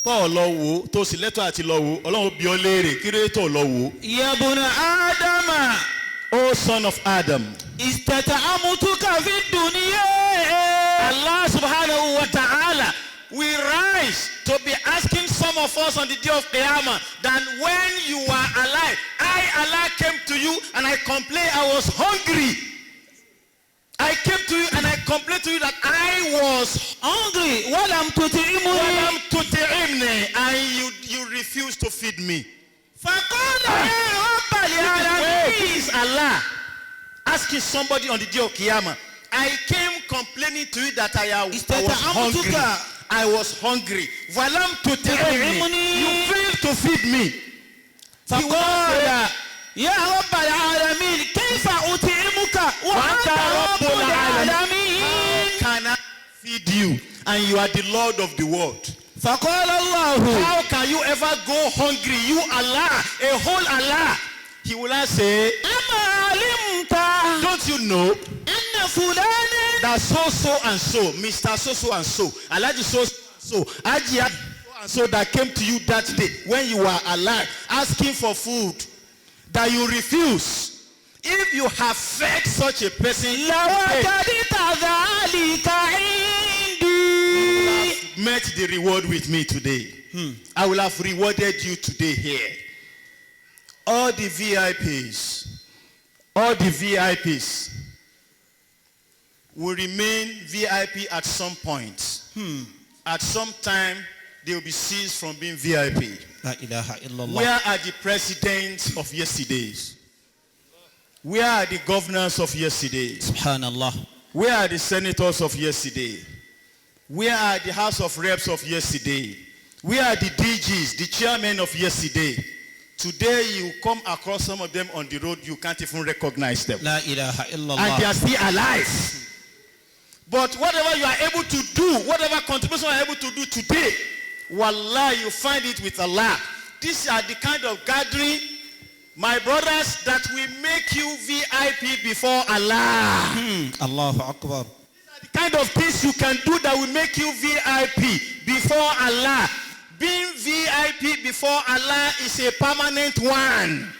tó lọ wò ó, tó sì lẹ́tọ̀ àti lọ wò ó, Ọlọ́run bi ọ́ léèrè kí ló tó lọ wò ó. Ya buna Adama. O son of Adam. Istata'amtuka fi dunya. Allah subhanahu wa ta'ala will rise to be asking some of us on the day of Qiyamah that when you were alive, I, Allah, came to you and I complained I was hungry. I came to you and I complained to you that I was Hungry. Walam tut'imuni. Walam tut'imni, and you refused to feed me. Faqala ya rabbal Wait, alamin. this is Allah asking somebody on the day of Qiyamah. I came complaining to you that I was hungry. Istata'amtuka. I was hungry. Walam tut'imni. Tut'imni. You failed to feed me. Faqala ya rabbal alamin kayfa ut'imuka wa anta rabbul alamin. How can I feed you and you are the Lord of the world? Faqala Allahu. How can you ever go hungry? You Allah, a whole Allah. He will not say, Ama alimta don't you know anna fulanan that so so and so, Mr. So so and so, Alhaji so so, Haji so and so that came to you that day when you were alive, asking for food, that you refuse. If you have fed such a person, hey, lawajadta dhalika indi. Met the reward with me today. I will have rewarded you today here. All the VIPs, all the VIPs will remain VIP at some point. At some time, they will be seized from being VIP. La ilaha illallah. Where are the presidents of yesterdays? Where are the governors of yesterdays? Subhanallah. Where are the senators of yesterday? Where are the House of Reps of yesterday? Where are the DGs, the chairmen of yesterday? Today you come across some of them on the road, you can't even recognize them. La ilaha illallah. And they are still alive. But whatever you are able to do, whatever contribution you are able to do today, wallah, you find it with Allah. These are the kind of gathering, my brothers, that will make you VIP before Allah. Allahu akbar. The kind of things you can do that will make you VIP before Allah. Being VIP before Allah is a permanent one.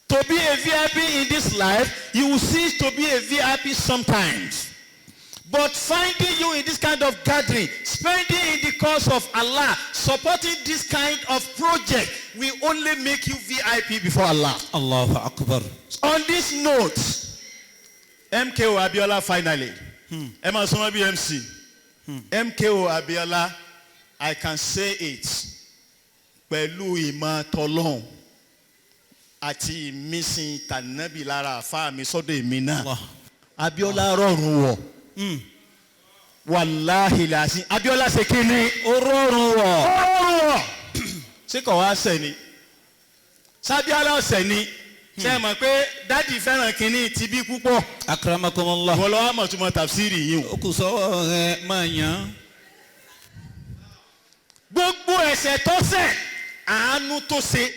To be a VIP in this life, you will cease to be a VIP sometimes. But finding you in this kind of gathering, spending in the cause of Allah, supporting this kind of project will only make you VIP before Allah. Allahu akbar. On this note, MKO Abiola finally. Ẹ máa sọ wọn bí MC. MKO Abiola, I can say it pẹ̀lú ìmọ̀ tọlọ́hun àti ìmísìn tànàbí lára àfa mi sọ́dọ̀ èmi náà. Allah. Abiola rọrùn wọ̀. Wàláhì làásì. Abiola ṣe kí ni? Ó rọrùn wọ̀. Ó rọrùn wọ̀. Ṣé kò wá ṣẹ̀ ni? Sábíọ́lá ọ̀sẹ̀ ni? Ṣé ẹ mọ̀ pé daddy fẹ́ràn kínní tibí púpọ̀? Akramakumullah. Wọ́n lọ́wọ́ mọ̀ túmọ̀ tafsiri yìí o. Ó kù sọ́wọ́ rẹ máa yàn. Gbogbo ẹ̀ṣẹ̀ tó ṣẹ̀, àánú tó ṣe,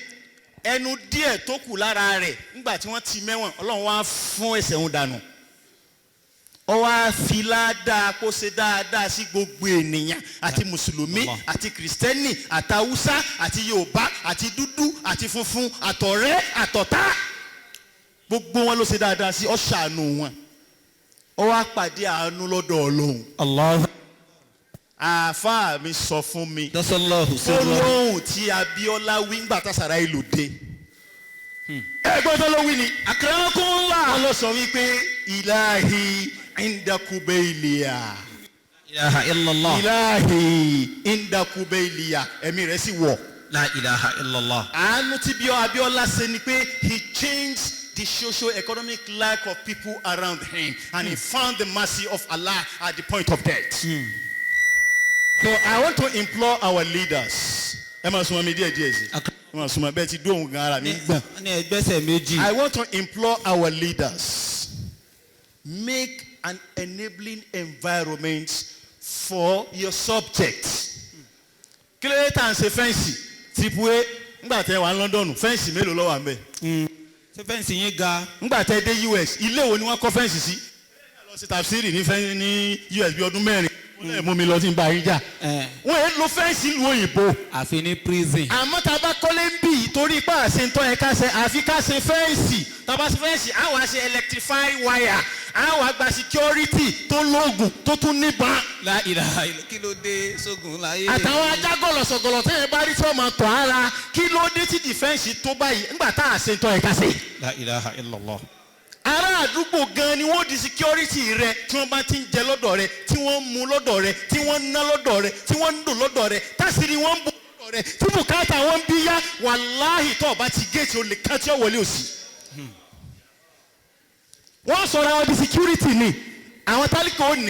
ẹnu díẹ̀ tó kù lára rẹ̀ nígbà tí wọ́n ti mẹ́wọ̀n, Ọlọ́run wá fún ẹ̀ṣẹ̀ òun dànù. Ó wá fi ládàá kó ṣe dáadáa sí gbogbo ènìyàn, àti mùsùlùmí, Allah. àti kìrìsìtẹ́nì, àtàwùsá, àti yorùbá, àti dúdú, àti funfun, àtọ̀rẹ́, àtọ̀tá, gbogbo wọn ló ṣe dáadáa sí, ó ṣàánú wọn, ó wá pàdé àánú lọ́dọ̀ Ọlọ́run. Allah. Àáfàá mi sọ fún mi Dasallahu ó sirra. lóhùn tí Abíọ́lá wí ńgbà tásàrà ìlú dé, ẹgbẹ́ tó ló wí ni. Akramakumullah. Wọ́n lọ sọ wípé ilahi indakube iliya. Ilaha illallah. Ilahi indakube iliya, ẹ̀mí rẹ̀ sì wọ̀. La ilaha illallah. Àánú tí bí Abíọ́lá ṣe ni pé he changed the socio-economic life of people around him and he found the mercy of Allah at the point of death. So I want to implore our leaders. Ẹ máa súnmọ́ mi díẹ̀ díẹ̀ sí. Ẹ máa súnmọ́ bẹ́ẹ̀ ti dóhùn gan ara mi ń gbọ̀n. Ní ẹgbẹ́sẹ̀ méjì. I want to implore our leaders. Make an enabling environment for your subjects. Kí ló dé tá à ń ṣe fence? Triple A, ńgbà tẹ wà ní London, fence mélòó ló wà ńbẹ̀? Ṣé fence yín ga? Ńgbà tẹ dé US, ilé wo ni wọ́n kọ́ fence sí? Lọ sí tafsiri ní fẹ́ ní US bí ọdún 4. Wọ́n lè mú mi lọ sí ń bá yín jà. Wọ́n yẹn lo fence ìlú òyìnbó. Àfi ní prison. Àmọ́ tá a bá kọ́lé ń bì í, torí ipá àṣẹ ń tọ́ ẹ ká ṣe, àfi ká ṣe fence. Tá a bá ṣe fence, á wàá ṣe electrify wire, á wàá gba security tó lóògùn tó tún níbọn. La ilaha illallah. Kí ló dé sógun láyé? Àtàwọn ajá gọ̀lọ̀sọ̀gọ̀lọ̀ tẹ́yẹ bá rí tí wọ́n máa tọ̀ ara, kí ló dé tí defence tó báyìí ńgbà tá a ṣe ń tọ́ ẹ ká ṣe? La ilaha illallah. Ará àdúgbò gan ni wọ́n di security rẹ, tí wọ́n bá ti ń jẹ lọ́dọ̀ rẹ, tí wọ́n ń mu lọ́dọ̀ rẹ, tí wọ́n ń ná lọ́dọ̀ rẹ, tí wọ́n ń dò lọ́dọ̀ rẹ, tásìrì wọ́n ń bò lọ́dọ̀ rẹ, tí bùkátà wọn ń bí yá. Wàláhì, tó o bá ti géètì, olè kan tí ó wọlé òsì. Wọ́n sọ̀rọ̀ àwọn di security ni àwọn tálíkà ó ní.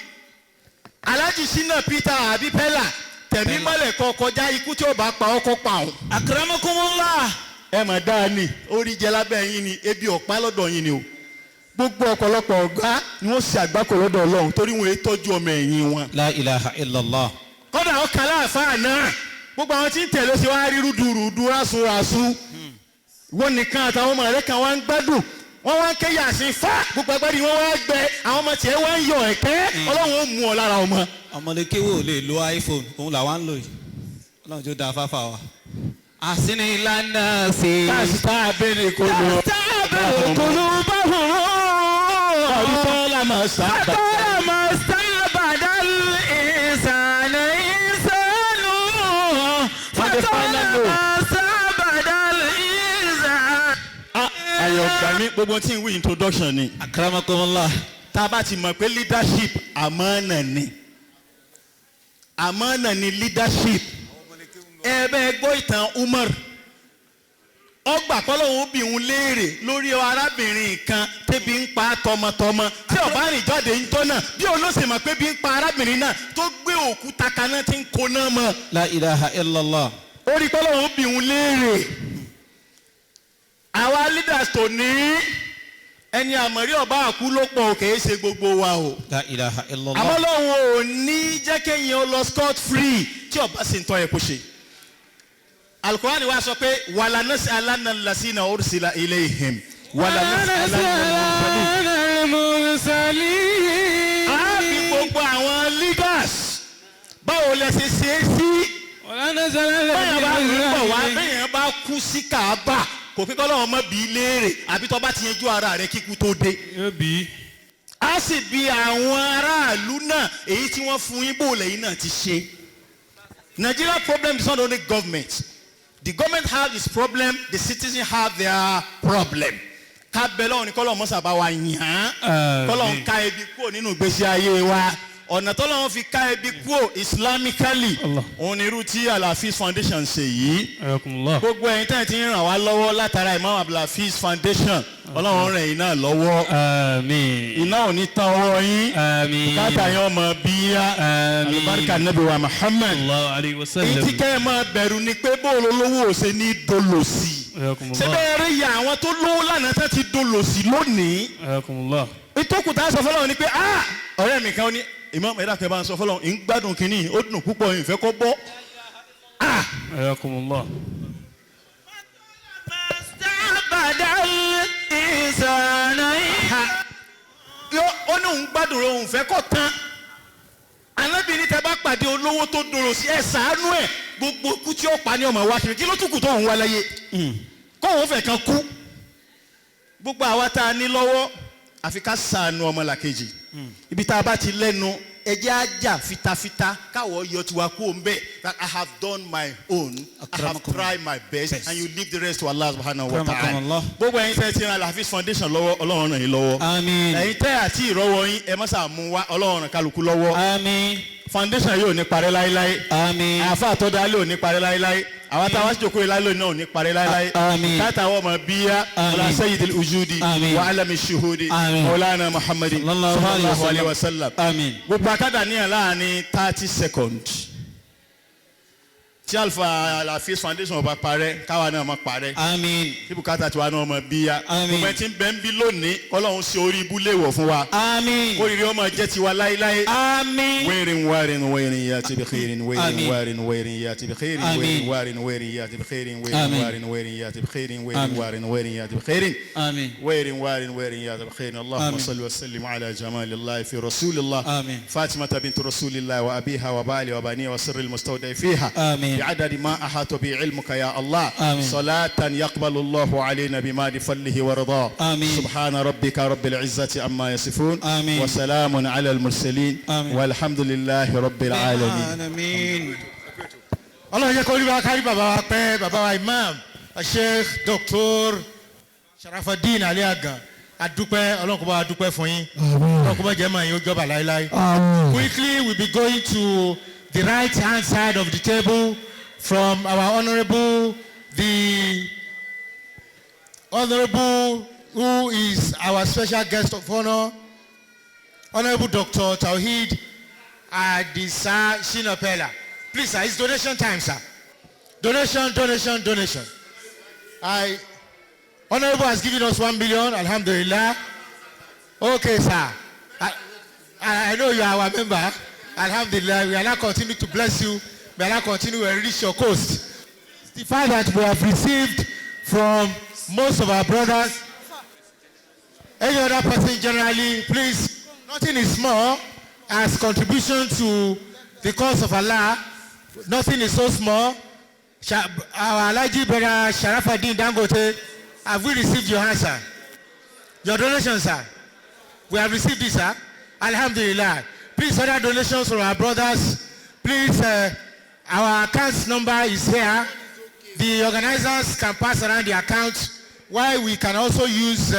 Alhaji Shina Peter àbí Pella tẹ̀mí mọ́lẹ̀ kọ kọjá, ikú tí ó bá pa ọkọ̀ pa òun. Akramakumullah. Ẹ mà dáa ni orí jẹ lábẹ́ yín ni, ebi ọ̀pá lọ́dọ̀ yín ni o. Gbogbo ọ̀pọ̀lọpọ̀ ọ̀gá ni wọ́n ṣe àgbákò lọ́dọ̀ Ọlọ́run torí wọn èé tọ́jú ọmọ ẹ̀yìn wọn. La ilaha illallah. Kọ́dà ọkà láàfáà náà, gbogbo àwọn tí ń tẹ̀lé ṣe wá rí rúdurùdu, rásùràsù. Wọ́n nìkan àtàwọn ọmọ rẹ̀ kan wá ń gbádùn, wọ́n wá ń ké yàsín fá, gbogbo agbárí wọn wá gbẹ, àwọn ọmọ tiẹ̀ wá ń yọ ẹ̀kẹ́. Ọlọ́run ó mú ọ lára ọmọ. Ọmọlékéwò lè lo iPhone, òun làwa ń lò yìí. Ọlọ́run tó da fáfá wa. Àsìní ìlànà sí. Káàsì tá a béèrè kò lò. Tábìlì kùlùbáhùn. Ọ̀rọ̀ máa sábà. طالما استعبد الإنسان إنسان، فطالما استعبد الإنسان. Ayọ̀ gbà mí, gbogbo tí ń wí introduction ni. Akramakumullah. Tá a bá ti mọ̀ pé leadership àmánà ni, àmánà ni leadership. Ẹ bẹ́ẹ̀ gbọ́ ìtàn Umar. Ọgbà kọ́lọ́hún ó bi òun léèrè lórí arábìnrin kan tẹ́bi ń pa tọmọtọmọ tí ọba rìn jáde ń tọ́ náà bí olóṣè mọ̀ pé bí ń pa arábìnrin náà tó gbé òkúta kaná tí ń koná mọ́. La ilaha illallah. Ó rí kọ́lọ́hún ó bi òun léèrè. Àwa leaders tò ní ẹni àmọ̀rí ọba àkú ló pọ̀, kì í ṣe gbogbo wa o. La ilaha illallah. Àmọ́ lọ́hùn ò ní jẹ́ kéèyàn ó lọ scot free tí ọba sì ń tọ́ yẹ kó ṣe. Alukurani wa sọ pé wàlà nasi alana lasina ursila ilayhim wàlà nasi alana المرسلين. A fi gbogbo àwọn leaders, báwo lẹ ṣe ṣe é sí? Bẹ́ẹ̀ bá ń bọ̀ wá, bẹ́ẹ̀ bá kú sí Kaaba, kò pé kọ́lọ́wọ́n mọ́ bí léèrè àbí tó bá ti yanjú ara rẹ̀ kíkú tó dé. Yóò bí. A sì bi àwọn aráàlú náà èyí tí wọ́n fún yín, bò lẹ́yìn náà ti ṣe. Nigeria problem is not only government. The government have its problem, the citizen have their problem. Ká bẹ lọ́wọ́ ni kọ́lọ́ mọ́sà bá wa yàn án. Kọ́lọ́ ń ká ebi kúrò nínú ìgbésí ayé wa. Ọ̀nà tọ́lọ́run fi ká ebi kúrò islamically, Allah. òun ni irú tí Alhafiz Foundation ṣe yìí. Ayakumullah. Gbogbo ẹ̀yin tẹ́ ẹ̀ ti ń ràn wá lọ́wọ́ látara Imam Abdulhafiz Foundation, Ọlọ́run ràn yín náà lọ́wọ́. Àmín. Iná ò ní tán ọwọ́ yín. Àmín. Káàtà yín ọmọ bíyá. Àmín. Àlùbáríkà Nabi wa Muhammad. Sallallahu alayhi wa sallam. Èyí tí kẹ́ ẹ máa bẹ̀rù ni pé bóòlù olówó ò ṣe ní dolòsì. Ayakumullah. Ṣé bẹ́ẹ̀ rí ìyá àwọn tó lówó lánàá tán ti dolòsì lónìí? Ayakumullah. Ìtókù tá a sọ fọlọ́run ni pé, ah, ọ̀rẹ́ mi kan ó ní, "Imam, ẹ̀dá kan bá ń sọ fọlọ́run, ń gbádùn kínní, ó dùn púpọ̀, ìfẹ́ kó bọ́." Ah. Ayakumullah. استعبد الإنسان. Ha, yóò ó ní òun gbádùn rẹ, òun fẹ́ kó tán. Anábìíní tẹ bá pàdé olówó tó dòrò sí, ẹ ṣàánú ẹ. Gbogbo ikú tí ó pa ní ọmọ wa kiri, kí ló tún kù tó òun wá láyé kó òun fẹ́ kan kú? Gbogbo àwa tá a ní lọ́wọ́, àfi ká ṣàánú ọmọlàkejì. Ibi tá a bá ti lẹ́nu, ẹ jẹ́ á jà fitafita káwọ́ yọ tiwa kú òun bẹ́ẹ̀, that I have done my own, I have tried my best, and you leave the rest to Allah subhanahu wa ta'ala. Akramakumullah. Gbogbo ẹ̀yin tẹ́ ti ran Alhafiz Foundation lọ́wọ́, Ọlọ́run ràn yín lọ́wọ́. Àmín. Ẹ̀yin tẹ́ àti ìrọ́wọ́ yín, ẹ má sà mú wa, Ọlọ́run ràn kálukú lọ́wọ́. Àmín. Foundation yóò ní parẹ́ láéláé. Àmín. Àfa àtọ́dá lè ò ní parẹ́ láéláé. Àwọn táwa sì jókòó yìí láéláé náà ò ní parẹ́ láéláé. Àmín. Káàtà àwọn ọmọ bíyá. Àmín. Ọlá sayyidil ujudi Àmín. wa alami shuhudi Àmín. Maulana Muhammadin Sallallahu alayhi wa sallallahu alayhi wa sallam. Àmín. Gbogbo akádà níyàn láàrin 30 seconds tí Alfa Alhafiz Foundation ọba parẹ́, káwa náà má parẹ́. Àmín. Tí bùkátà tiwa náà ọmọ bíyá. Àmín. Gbogbo ẹ tí ń bẹ ń bí lónìí, kọ́lọ́hún ṣe orí ibú léèwọ̀ fún wa. Àmín. Kórìírí ọmọ jẹ́ tiwa láéláé. Àmín. وير وار وير ياتي بخير وير آمين. وار وير ياتي بخير. آمين. وير وار وير ياتي بخير وير آمين. وار وير ياتي بخير وير آمين. وار وير ياتي بخير آمين. وير وار وير ياتي بخير. اللهم آمين. صل وسلم على جمال الله في رسول الله آمين. فاطمة بنت رسول الله وأبيها وبالي وبنيه وسر المستودع فيها آمين. بعدد ما أحاط به علمك يا الله. آمين. صلاة يقبل الله علينا بما فضله ورضاه. آمين. سبحان ربك رب العزة عما يصفون. آمين. وسلام على المرسلين. آمين. والحمد لله رب العالمين. آمين. Ọlọ́run jẹ́ kó rí wa kárí bàbá wa pẹ́, bàbá wa Imam Sheikh Dr. Sharafadin Ali Agan, adúpẹ́. Ọlọ́run kó bá wa dúpẹ́ fún yín. Ọlọ́run kó bá jẹ́ mọ́ yín ó jọba láéláé. Quickly, we be going to the right hand side of the table from our honourable, the honourable who is our special guest of honour, Honourable Dr. Tawheed Adisa Shinapela. Please, sir, it's donation time, sir. Donation, donation, donation. Honorable has given us 1 million, alhamdulillah. Okay, sir. I know you are our member. Alhamdulillah, we Allah continue to bless you. May Allah continue to enrich your coast. The fact that we have received from most of our brothers, any other person generally, please, nothing is small as contribution to the cause of Allah. Nothing is so small. Our Alhaji brother Sharafaddin Dangote, have we received your answer? Your donation, sir? We have received it, sir. Alhamdulillah. Please, other donations from our brothers. Please, our account number is here. The organizers can pass around the account, while we can also use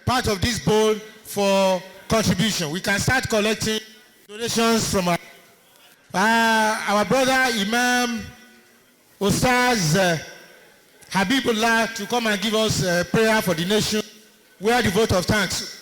part of this bowl for contribution. We can start collecting donations from our brother Imam Ustaz Habibullah to come and give us a prayer for the nation, where the vote of thanks